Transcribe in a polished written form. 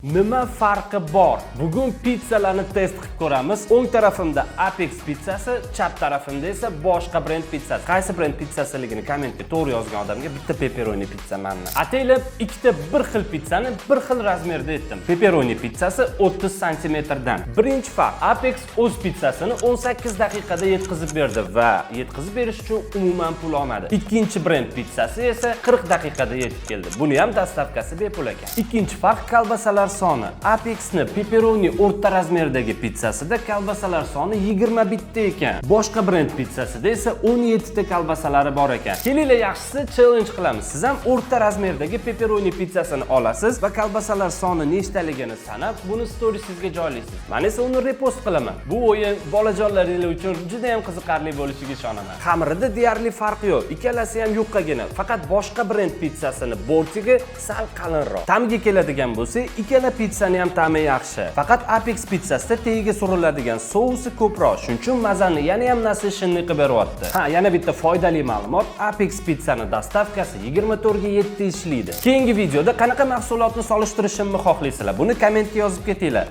Nima farqi bor? Bugun pizzalarni test qilib ko'ramiz. O'ng tarafimda Apex pizzasi, chap tarafimda esa boshqa brend pizzasi. Qaysi brend pizzasiligini kommentga to'g'ri yozgan odamga bitta pepperoni pizza mandan. Ataylab ikkita bir xil pizzani bir xil razmerda etdim. Pepperoni pizzasi 30 santimetrdan. Birinchi farq: Apex o'z pizzasini 18 daqiqada yetkazib berdi va yetkazib berish uchun umuman pul olmadi. Ikkinchi brend pizzasi esa 40 daqiqada yetib keldi. Buni ham доставка si bepul ekan. Ikkinchi farq: kolbasalar soni. Apexni pepperoni o'rta razmerdagi pizzasida kolbasalar soni 21 ta ekan. Boshqa brend pizzasida esa 17 ta kolbasalari bor ekan. Kelinglar, yaxshisi challenge qilamiz. Siz ham o'rta razmerdagi pepperoni pizzasini olasiz va kolbasalar soni nechtaligini sanab, buni storiesingizga joylaysiz. Men esa uni repost qilaman. Bu o'yin bolajonlaringiz uchun juda ham qiziqarli bo'lishiga ishonaman. Xamirida deyarli farq yo'q. Ikkalasi ham yupqagina. Faqat boshqa brend pizzasini бортик i sal qalinroq. Ta'miga keladigan bo'lsak, ikkala pizzani ham ta'mi yaxshi. Faqat Apex pizzasida tagiga suriladigan sousi ko'proq. Shuning uchun mazani yana ham насыщенный qilib beryapti. Ha, yana bitta foydali ma'lumot: Apex pizzani доставка si 24 ga 7 ishlaydi. Keyingi videoda qanaqa mahsulotni solishtirishimni xohlaysizlar? Buni kommentga yozib ketinglar.